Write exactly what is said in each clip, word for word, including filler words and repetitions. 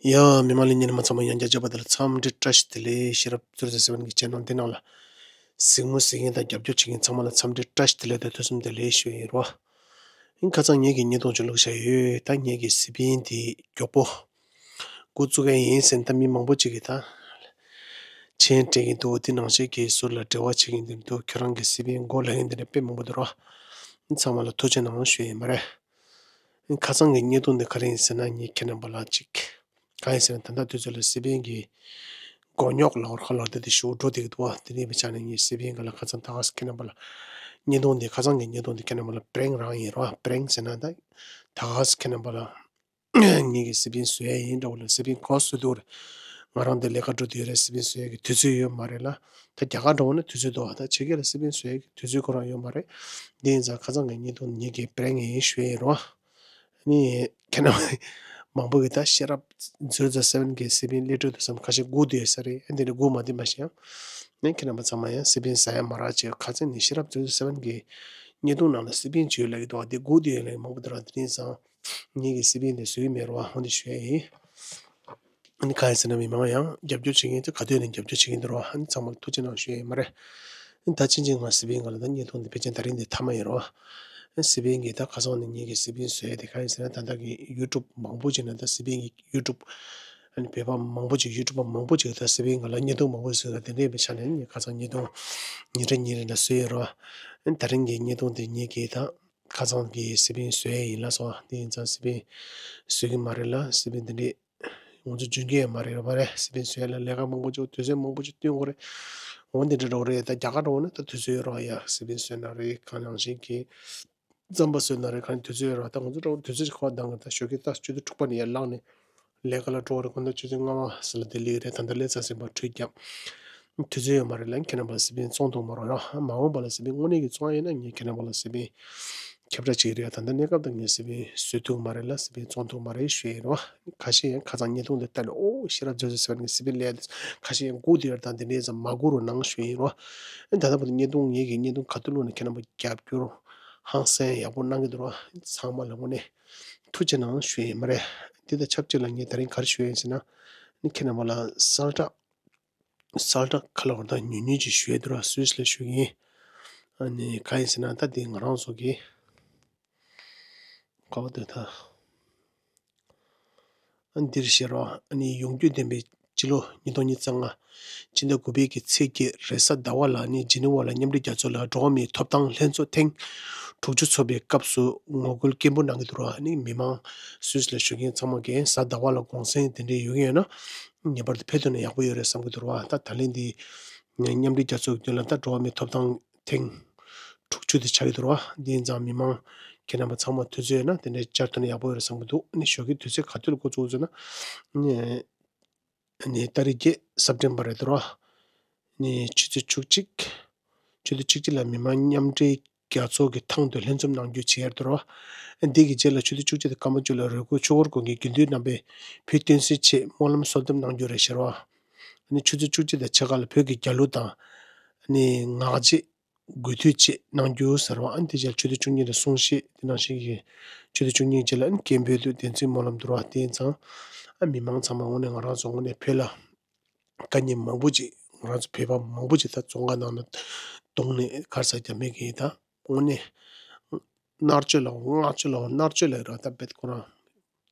ཡ། མི་མང་ལ་ཉན་མ་ཚང་མ་ཡང་བསྐྱར་མཇལ་བ་དེ་ལ་འཚམས་འདྲི་བཀྲ་ཤིས་བདེ་ལེགས། ཤེས་རབ་ཟེར་ཟེར་བ་གི་ཅན་ནང་འདི་ནང་ལ་གཟིགས་མོ་གཟིགས་མཁན་དང་རྒྱབ་སྐྱོར་བྱེད་མཁན་ཚང་མ་ལ་འཚམས་འདྲི་བཀྲ་ཤིས་བདེ་ལེགས་དང་ཐུགས་བསམ་བདེ་ལེགས་ཞུ་ཡིན་རོ། ཨིན་ཁ་སང་ངེད་ཀྱི་བརྙན་ཐུང་ཅིག་བླུགས་བཞག་ཡོད། ད་ངེད་ཀྱི་སི་པན་དེ་མགྱོགས་པོ་འགོ་བཙུགས་མཁན་ཡིན་ཟེར་ད་མི་མང་པོ་ཅིག་གིས་ད་མཆན་སྤྲད་ཀྱིན་འདུག་དེ་ནང་བཞིན་གྱི་ཟུར་ལ་འབྲེལ་བ་བྱེད་མཁན་དེ་འདུག་ཁྱོད་རང་གི་སི་པན་མགོ་ལ་ཡིན་དེ་འདྲ་དཔེ་མང་པོ་འདུག་རོ། ཚང་མ་ལ་ཐུགས་རྗེ་གནང་ཞུ་ཡིན་མ་རེད། ཁ་སང་གི་བརྙན་ཐུང་འདི་ག་རེ་ཡིན་ཟེར་ན། ངས་ཁྱེད་རྣམ་པ་ལ་ཅིག་གང་ཡིན་ཟེར་ན། ད་ལྟ་དུས་ཚོད་ལ་སི་པན་གྱི་མགོ་རྙོག་ལ་འོར་ཁ་ལོར་དེ་དེ་ཞུ་འགྲོ་བསྡད་ཀྱི་འདུག་བ། དེ་འདྲ་ཡིན་པའི་ཆ་ནས་ངས་སི་པན་ག་ལ་ཁ་སང་ད་ག་སེ་ཁྱེད་རྣམ་པ་ལ་བརྙན་ཐུང་འདི་ཁ་སང་གི་བརྙན་ཐུང་འདི་ཁྱེད་རྣམ་པ་ལ་པྲེང་རང་ཡིན་རོ། པྲེང་ཟེར་ན་ད་ད་ག་སེ་ཁྱེད་རྣམ་པ་ལ་ངེད་ཀྱི་སི་པན་བཟོ་ཡ་ཡིན་འདྲ་བོ་ལ། སི་པན་ག་སེ་བཟོ་འདུག་རེད། ང་རང་འདི་ལས་ཀ་འགྲོ་དུས་རེད། སི་པན་བཟོ་ཡ་གི་དུས་ཚོད་ཡོད་མ་རེད་ལ། ད་རྒྱ་གར་འགྲོ་འོང་ན་དུས་ཚོད་འདུག་བ། ད་ཕྱི་རྒྱལ་ལ་སི་པན་བཟོ་ཡ་གི་དུས་ཚོད་ཁོ་རང་ཡོད་མ་རེད། འདི་ཡིན་ཙང་ཁ་སང་གི་བརྙན་ཐུང་ངེད་ཀྱི་པྲེང་ཡིན་ཞུ་ཡ་ཡིན་རོ། ནི་ཁྱེད་རྣམ་མང་པོ་གིས་ད་ཤེས་རབ་ཛི་རོ་ཛི་རོ་སེ་བན་གི་སི་པན་སླེབས་འགྲོ་དུས་ཙམ་ཁ་ཤས་སྒུག་བསྡད་ཡོད་ས་རེད། ཨ་འདི་འདྲ་སྒུག་མ་བསྡད་མ་ཤེས་ཡང་། ནི་ཁྱེད་རྣམ་པ་ཚང་མ་ཡང་སི་པན་ཟ་ཡ་མ་རག་བྱས། ཁ་སང་ནི་ཤེས་རབ་ཛི་རོ་ཛི་རོ་སེ་བན་གི་བརྙན་ཐུང་ནང་ལ་སི་པན་བྱོས་ལབ་ཀྱི་འདུག་བ། འདི་སྒུག་བསྡད་ཡོད་ལབ་མང་པོ་འདུག་ར། དེ་རིང་སང་ངེད་ཀྱི་སི་པན་དེ་བཟོ་གི་མེད་རོ། འོ་འདི་ཞུ་ཡ་ཡིན། ཨ་ནི་གང་ཡིན་ཟེར་ན། མི་མང་ཡང་རྒྱབ་སྐྱོར་བྱེད་མཁན་ཚོ་ག་དུས་ནས་རྒྱབ་སྐྱོར་བྱེད་ཀྱིན་འདུག་རོ། ཨ་ནི་ཚང་མར་ཐུགས་རྗེ་གནང་ཞུ་ཡ་ཡིན་མ་རེད། ཨ་ནི་ད་ཕྱིན་ཆད་ང་སི་པན་སྒང་ལ་ད་བརྙན་ཐུང་འདི་ཕལ་ཆེར་ད་རིང་འདི་མཐའ་མ་ཡིན་རོ། ཨ་ནི་སི་པན་གྱི་ད་ཁ་སང་ནས་ངེད་ཀྱི་སི་པན་བཟོ་ཡ་དེ་གང་ཡིན་ཟེར་ན། ད་ལྟ་གི་ཡུ་ཊུབ་མང་པོ་ཅིག་ནང་ད་སི་པན་གྱི་ཡུ་ཊུབ་ཨ་ནི་བོད་པ་མང་པོ་ཅིག་ཡུ་ཊུབ་པ་མང་པོ་ཅིག་ད་སི་པན་སྒང་ལ་བརྙན་ཐུང་མང་པོ་བཟོས་ད། དེ་འདྲ་ཡིན་པའི་ཆ་ནས་ངས་ཁ་སང་བརྙན་ཐུང་ཉིན་རེ་ཉིན་རེ་ལ་བཟོས་ཡོད་རོ། ཨ་ནི་ད་རིང་གི་བརྙན་ཐུང་འདི་ངེད་ཀྱི་ད་ཁ་སང་གི་སི་པན་བཟོ་ཡ་ཡིན་ལ་སོ། དེ་ཡིན་ཙང་སི་པན་བཟོ་གི་མ་རེད་ལ། སི་པན་འདི་འདྲས་ང་ཚོ་འཇོན་གྱི་ཡོད་མ་རེད། རེད་པ་རེད། སི་པན་བཟོ་ཡ་ལ་ལས་ཀ་མང་པོ་ཅིག་དུས་ཚོད་མང་པོ་ཅིག་བསྟུན་དགོས་རེད། འོ་འདི་འདྲ་འགྲོ་གི་རེད། ད་རྒྱ་གར་འགྲོ་འོང་ན་ད་དུས་ཚོད་ཡོད་རེད་པ། ཡ་སི་པན་བཟོས་ན་རེད། གང་ནང་བཞིན་གྱི་རྩམ་པ་བཟོས་ན་རེད། གང་དུས་ཚོད་ཡོད་རེད་པ། ད་ང་ཚོ་འགྲོ་དུས་ཚོད་ཅིག་ཁོ་འདང་གི། ད་ཞོགས་ཀས་ད་ཆུ་ཚོད་དྲུག་པ་ནས་ཡར་ལངས་ནས་ལས་ཀ་ལ་འགྲོ་རེད། དགོང་དག་ཆུ་ཚོད་ལྔ་པ་ཙམ་ལ་དེ་སླེབས་རེད། ད་ལྟ་སླེབས་ཚར་ཟིན་པ་དྲོད་རྒྱབ། དུས་ཚོད་ཡོད་མ་རེད་ལ། ཁྱེད་རྣམ་པ་ལ་སི་པན་བཙོང་ཐུབ་མ་རེད་ཡ། མ་འོངས་པ་ལ་སི་པན་དངོས་གནས་ཀྱི་བཙོང་ཡ་ཡིན་ན་ངས་ཁྱེད་རྣམ་པ་ལ་སི་པན་ཁྱབ་བསྒྲགས་བྱེད་ཀྱི་རེད། ད་ལྟ་གནས་སྐབས་དང་ངས་སི་པན་བཟོ་ཐུབ་མ་རེད་ལ། སི་པན་བཙོང་ཐུབ་མ་རེད་ཞུ་ཡ་ཡིན་རོ། ཁ་ཤས་ཡང་ཁ་སང་བརྙན་ཐུང་འདི་ལྟ་ནས་ཨོ་ཤེས་རབ་ཛི་རོ་ཛི་རོ་སེ་བན་གི་སི་པན་ལས་ཡ། ཁ་ཤས་ཡང་སྒུག་བསྡད་ཡོད་རེད། ད་འདི་འདྲས་ཙམ་མ་སྒུག་རོགས་གནང་ཞུ་ཡ་ཡིན་རོ། ད་ལྟ་བར་དུ་བརྙན་ཐུང་ངེད་ཀྱི་བརྙན་ཐུང་ག་དུས་བླུགས་ན་ཁྱེད་རྣམ་པ་རྒྱབ་སྐྱོར་ཧང་སང་ཡག་པོ་གནང་གི་འདུག་རོ། ཚང་མ་ལ་དངོས་གནས་ཐུགས་རྗེ་གནང་ཞུ་ཡ་ཡིན་མ་རེད། འདི་དང་ཆབས་ཅིག་ལ་ངས་ད་རིང་ག་རེ་ཞུ་ཡ་ཡིན་ཟེར་ན། ནི་ཁྱེད་རྣམ་པ་ལ་གསལ་བསྒྲགས། གསལ་བསྒྲགས་ཁ་ལོ་བར་དང་ཉུང་ཉུང་ཅིག་ཞུ་ཡས་འདུག་ར། སུད་སི་ལ་བཞུགས་ཡིན། ཨ་ནི་གང་ཡིན་ཟེར་ན། ད་འདི་ང་རང་ཚོ་གི་ག་བ་འདུག་ད། ཨ་འདིར་བཤད་རོགས། ཨ་ནི་ཡོང་རྒྱུ་ལྡན་པའི་སྤྱི་ལོ་ཉིས་སྟོང་ཉི་ཤུ་རྩ་ལྔ་སྤྱི་ཟླ་དགུ་པའི་གི་ཚེས་བརྒྱད་རེས་གཟའ་ཟླ་བ་ལ་ནི་ཇི་ནི་ཝ་ལ་མཉམ་འབྲེལ་རྒྱལ་ཚོགས་ལ་འགྲོ་བ་མིའི་ཐོབ་ཐང་ལྷན་ཚོགས་ཐེངས་དྲུག་ཅུ་ཚོགས་པའི་སྐབས་སུ་ངོ་རྒོལ་སྐད་འབོད་གནང་གི་འདུག་ར། ཨ་ནི་མི་མང་སུད་སི་ལ་བཞུགས་མཁན་ཚང་མ་གིས་གཟའ་ཟླ་བ་ལ་གུང་སེང་དེ་འདྲས་ཡོད་ཀྱི་ཡོད་ན། ངེས་པར་དུ་ཕེབས་ཐུབ་ན་ཡག་པོ་ཡོད་རེད་བསམ་གྱི་འདུག་ར། ད་ད་ལན་འདི་མཉམ་འབྲེལ་རྒྱལ་ཚོགས་ཀྱི་མདུན་ལ་ད་འགྲོ་བ་མིའི་ཐོབ་ཐང་ཐེངས་དྲུག་ཅུ་དེ་ཆགས་ཀྱི་འདུག་ར། འདི་ཡིན་ཙང་མི་མང་ཁྱེད་རྣམ་པ་ཚང་མ་དུས་ཚོད་ཡོད་ན་དེ་འདྲའི་བཅར་ཐུབ་ན་ཡག་པོ་ཡོད་རེད་བསམ་གྱི་འདུག་ཨ་ནི་ཞོགས་ཀའི་དུས་ཚོད་ག་དུས་ལ་འགོ་བཙུགས་ཟེར་ན། ཨ་ནི་ཏ་རིག་བརྒྱད་སེབ་ཏེམ་པར་རེད་འདུག་ར། ཨ་ནི་ཆུ་ཚོད་བཅུ་གཅིག་ཆུ་ཚོད་བཅུ་གཅིག་ལ་མི་མང་མཉམ་འབྲེལ་རྒྱལ་ཚོགས་ཀྱི་ཐང་དུ་ལྷན་འཛོམས་གནང་རྒྱུ་བྱས་ཡོད་རེད་འདུག་ར། འདི་གི་རྗེས་ལ་ཆུ་ཚོད་བཅུ་གཅིག་དང་སྐར་མ་བཅུ་ལ་རུས་སྒོག་ཆོས་འཁོར་དགོན་གྱི་དགེ་འདུན་རྣམ་པས་བོད་བསྟན་སྲིད་ཆེད་སྨོན་ལམ་གསོལ་འདེབས་གནང་རྒྱུ་རེད་ཟེར་བ། ཨ་ནི་ཆུ་ཚོད་བཅུ་གཅིག་དང་ཕྱེད་ཀ་ལ་བོད་ཀྱི་རྒྱལ་གླུ་དང་། ཨ་ནི་ངག་བཅད་གུས་འདུད་བཅས་གནང་རྒྱུ་ཟེར་བ། ཨ་ནི་དེ་རྗེས་ལ་ཆུ་ཚོད་བཅུ་གཉིས་ལ་གསུང་བཤད། དེ་ནང་བཞིན་གྱི་ཆུ་ཚོད་བཅུ་གཉིས་རྗེས་ལ་ཨ་ནི་སྐད་འབོད་དང་བདེན་ཚིག་སྨོན་ལམ་འདུག་ར། དེ་ཡིན་ཙང་ཨ་མི་མང་ཚང་མ་དངོས་གནས་ང་རང་ཚོ་དངོས་གནས་བོད་ལ་དཀའ་ཉེན་མང་པོ་ཅིག་ང་རང་ཚོ་བོད་པ་མང་པོ་ཅིག་ད་བཙོན་ཁང་ནང་ལ་བརྡུངས་ནས་ག་རེ་ཟ་རྒྱབ་མེད་མཁན་ཡིན། ད་དངོས་གནས་མནར་གཅོད་ལ་མནར་གཅོད་ལ་མནར་གཅོད་ལ་ར། ད་བེད་ཁོ་རང་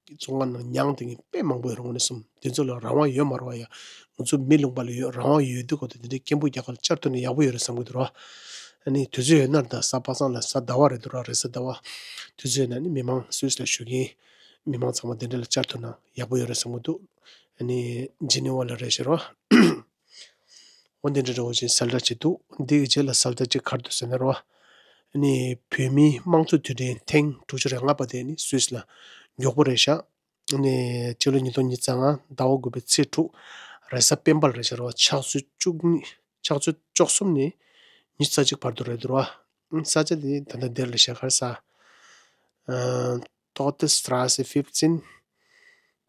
བཙོན་ཁང་ནང་མྱངས་བསྡད་མཁན་དཔེ་མང་པོ་ཡོད་རེད། དངོས་གནས་སོང་དེ་ཚོ་ལ་རང་དབང་ཡོད་མ་རེད་པ། ཡ་ང་ཚོ་མི་ལུང་པ་ལ་ཡོད་རང་དབང་ཡོད་དུས་གོ་ད་དེ་འདྲའི་སྐད་འབོད་རྒྱག་ག་ལ་བཅར་ཐུབ་ན་ཡག་པོ་ཡོད་རེད་བསམ་གྱི་འདུག་ར། ཨ་ནི་དུས་ཚོད་ཡོད་ན་ད་གཟའ་པ་སངས་ལ་གཟའ་ཟླ་བ་རེད་འདུག་ར། རེས་གཟའ་ཟླ་བ་དུས་ཚོད་ཡོད་ན་ནི་མི་མང་སུད་སི་ལ་བཞུགས་མཁན་མི་མང་ཚང་མ་དེ་འདྲ་ལ་བཅར་ཐུབ་ན་ཡག་པོ་ཡོད་རེད་བསམ་གྱི་འདུག་ཨ་ནི་ཇི་ནི་ཝ་ལ་རེད་ཟེར་བ། འོ་འདི་འདྲ་འདྲ་བོ་ཞིག་གསལ་བསྒྲགས་བྱས་འདུག་འདི་གི་རྗེས་ལ་གསལ་བསྒྲགས་ཅིག་ག་རེ་འདུག་ཟེར་ན་རོ། ཨ་ནི་བོད་མིའི་དམངས་གཙོ་དུས་དྲན་ཐེངས་དྲུག་ཅུ་རེ་ལྔ་པ་དེ་ནི་སུད་སི་ལ་མགྱོགས་པོ་རེད་ཤག་ཨ་ནི་སྤྱི་ལོ་ཉིས་སྟོང་ཉི་ཤུ་རྩ་ལྔ་ཟླ་བ་དགུ་པའི་ཚེས་དྲུག་རེས་གཟའ་སྤེན་པ་རེད་ཤག་རོ། ཕྱག་ཚོད་བཅུ་གཉིས་ཕྱག་ཚོད་བཅུ་གསུམ་ནས་ཉི་ཤུ་རྩ་གཅིག་བར་དུ་རེད་འདུག་རོ། ས་ཆ་དེ་ད་ལྟ་འདིར་རེད་ཤག་ག་རེ་ཟ། ཨ། Todte Straße fünfzehn,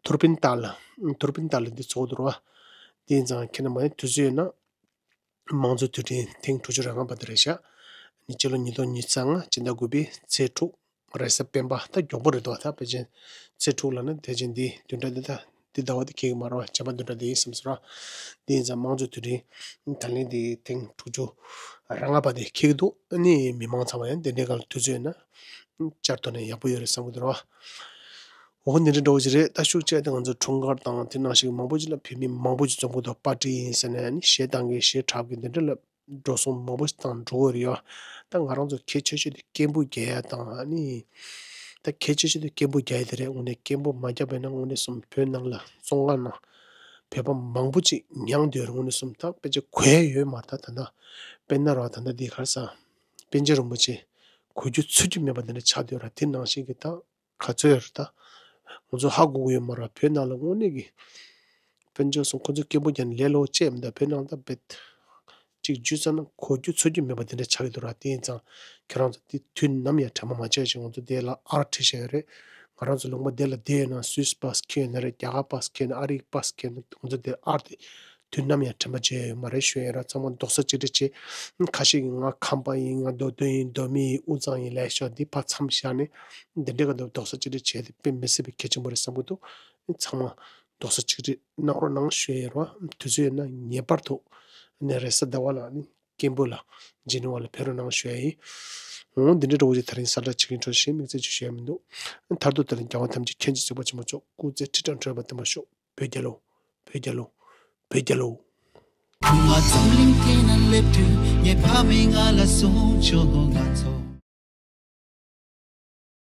Turpental. Turpental འདི་ཚོགས་འདུག་རོ། དེ་ཡིན་ཙང་ཁྱེད་རྣམ་པ་ཡང་དུས་ཚོད་ཡོད་ན་དམངས་གཙོ་དུས་དྲན་ཐེངས་དྲུག་ཅུ་རེ་ལྔ་པ་དེ་རེད་ཤག་ཨ་ནི་སྤྱི་ལོ་ཉིས་སྟོང་ཉི་ཤུ་རྩ་ལྔ་སྤྱི་ཟླ་དགུ་པའི་ཚེས་དྲུག་རེས་གཟའ་སྤེན་པ། ད་མགྱོགས་པོ་རེད་འདུག་ད་ཕལ་ཆེར་ཚེས་དྲུག་ལ་ནི་དེ་བཞིན་འདི་བདུན་ཕྲག་འདི་ད་ དེ་ཟླ་བ་དེ་འཁེལ་གི་མ་རེད་བ། བྱམས་པ་བདུན་ཕྲག་དེ་ཡིན་བསམ་སོང་ར། དེ་ཡིན་ཙང་དམངས་གཙོ་དུས་དྲན་ད་ལན་དེ་ཐེངས་དྲུག་ཅུ་རེ་ལྔ་པ་དེ་འཁེལ་གི་འདུག་ཨ་ནི་མི་མང་ཚང་མ་ཡང་དེ་འདྲའི་སྒང་ལ་དུས་ཚོད་ཡོད་ན་བཅར་ཐུབ་ན་ཡག་པོ་ཡོད་རེད་བསམ་གི་འདུག་ར། འོ་འདི་འདྲའི་འདྲ་བོ་ཞིག་རེད། ད་ཤུགས་ཆེ་དེ་ང་ཚོ་འཁྲུངས་སྐར་དང་དེ་ནང་བཞིན་མང་པོ་ཅིག་ལ་བོད་མི་མང་པོ་ཅིག་འཛོམས་གི་འདུག་པར་ཊི་ཡིན་ཟེར་ནས་ཨ་ནི་གཞས་བཏང་གི་གཞས་འཁྲབ་གི་འདི་འདྲ་ལ་འགྲོ་སོང་མང་པོ་ཞིག་བཏང་འགྲོ་གི་རེད་ཡ། ད་ང་རང་ཚོ་གལ་ཆེ་ཤོས་དེ་སྐད་འབོད་རྒྱག་ཡ་དང་ཨ་ནི། ད་གལ་ཆེ་ཤོས་དེ་སྐད་འབོད་རྒྱག་ཡ་དེ་རེད། དངོས་གནས་སྐད་འབོད་མ་བརྒྱབ་པ་ཡིན་ན་དངོས་གནས་སོང་བོད་ནང་ལ་བཙོན་ཁང་ནང་བོད་པ་མང་པོ་ཅིག་མྱངས་བསྡད་ཡོད་རེད། དངོས་གནས་སོང་ད་དཔེ་ཆ་གོ་ཡ་ཡོད་མ་རེད། ད་ད་ལྟ་དཔེར་ན་ར་ད་ལྟ་འདི་ག་རེ་ཟ། པཎ་ཆེན་རིན་པོ་ཆེ་གོ་རྒྱུ་ཚོར་རྒྱུ་མེད་པ་འདི་འདྲ་ཆགས་བསྡད་ཡོད་ར། དེ་ནང་བཞིན་གྱི་ད་ག་ཚོད་ཡོད་རེད་ད། ང་ཚོ་ཧ་གོ་གི་ཡོད་མ་རེད། བོད་ནང་ལ་དངོས་གནས་ཀྱི་དཔལ་འབྱོར་སོང་ཁོ་ཚོ་སྐད་འབོད་རྒྱག་ནས་ལས་སླ་པོ་ཅིག་མི་འདུག་བོད་ནང་ད་རྦད་ཅིག་འཇུས་ཚར་ན་གོ་རྒྱུ་ཚོར་རྒྱུ་མེད་པ་དེ་འདྲ་ཆགས་ཀྱི་འདུག་ར། དེ་ཡིན་ཙང་ཁྱེད་རང་ཚོ་དེ་དུས་ནམ་ཡང་དྲན་པ་མ་བརྗེད་ཅིག་ང་ཚོ་དེ་ལ་ཨར་བྲིས་བཞག་ཡོད་རེད། ང་རང་ཚོ་ལུང་པ་དེ་ལ་བསྡད་ཡོད་ན་སུད་སི་པཱས་ཁྱེར་ཡོད་ན་རེད། རྒྱ་གར་པཱས་ཁྱེར་ཡོད་ན་ཨ་རིའི་པཱས་ཁྱེར་ཡོད་ན་ང་ཚོ་དེ་ཨར་དེ་དུས་ནམ་ཡང་དྲན་པ་བརྗེད་ཡོད་མ་རེད་ཞུ་ཡ་ཡིན་ར། ཚང་མ་རྡོག་རྩ་གཅིག་སྒྲིལ་བྱེད། ཁ་ཤས་ཀྱིས་ང་ཁམས་པ་ཡིན། ང་མདོ་སྟོད་ཡིན། མདོ་སྨད་ཡིན། དབུས་གཙང་ཡིན་ལབ་ཤག་འདི་ཕར་མཚམས་བཞག་ནས་འདི་འདྲའི་སྒང་དུ་རྡོག་རྩ་གཅིག་སྒྲིལ་བྱས་ཏེ་དཔེ་མི་སྲིད་པའི་གལ་ཆེན་པོ་རེད་བསམ་གྱི་འདུག་ཚང་མ་རྡོག་རྩ་གཅིག་སྒྲིལ་གནང་རོགས་གནང་ཞུ་ཡ་ཡིན་ར། དུས་ཚོད་ཡོད་ན་ངེས་པར་དུ་ནས་རེས་གཟའ་ཟླ་བ་ལ་ནི་སྐད་འབོད་ལ་ཇི་ནི་ཝ་ལ་ཕེབས་རོགས་གནང་ཞུ་ཡ་ཡིན། འོ་འདི་འདྲའི་འདྲ་བོ་ཅིག་དེ་རིང་གསལ་བསྒྲགས་བྱེད་ཀྱི་འགྲོ་བཞིན་དམིགས་བསལ་ཅིག་ཞུ་ཡ་མི་འདུག་མཐར་ཐུག་དེ་ལ་རྒྱལ་བ་ཐམས་ཅད་མཁྱེན་ཅིང་གཟིགས་པ་ཆེན་པོ་མཆོག་སྐུ་ཚེ་ཁྲི་ཕྲག་འཕྲོ་བར་བརྟན་པར་ཤོག་བོད་རྒྱལ་ལོ། བོད་རྒྱལ་ལོ། བོད་རྒྱལ་ལོ། ང་འཛམ་གླིང་སྟེང་ན་སླེབས་དུས་ངའི་ཕ་མས་ང་ལ་གསུངས་བྱུང་། ང་ཚོ་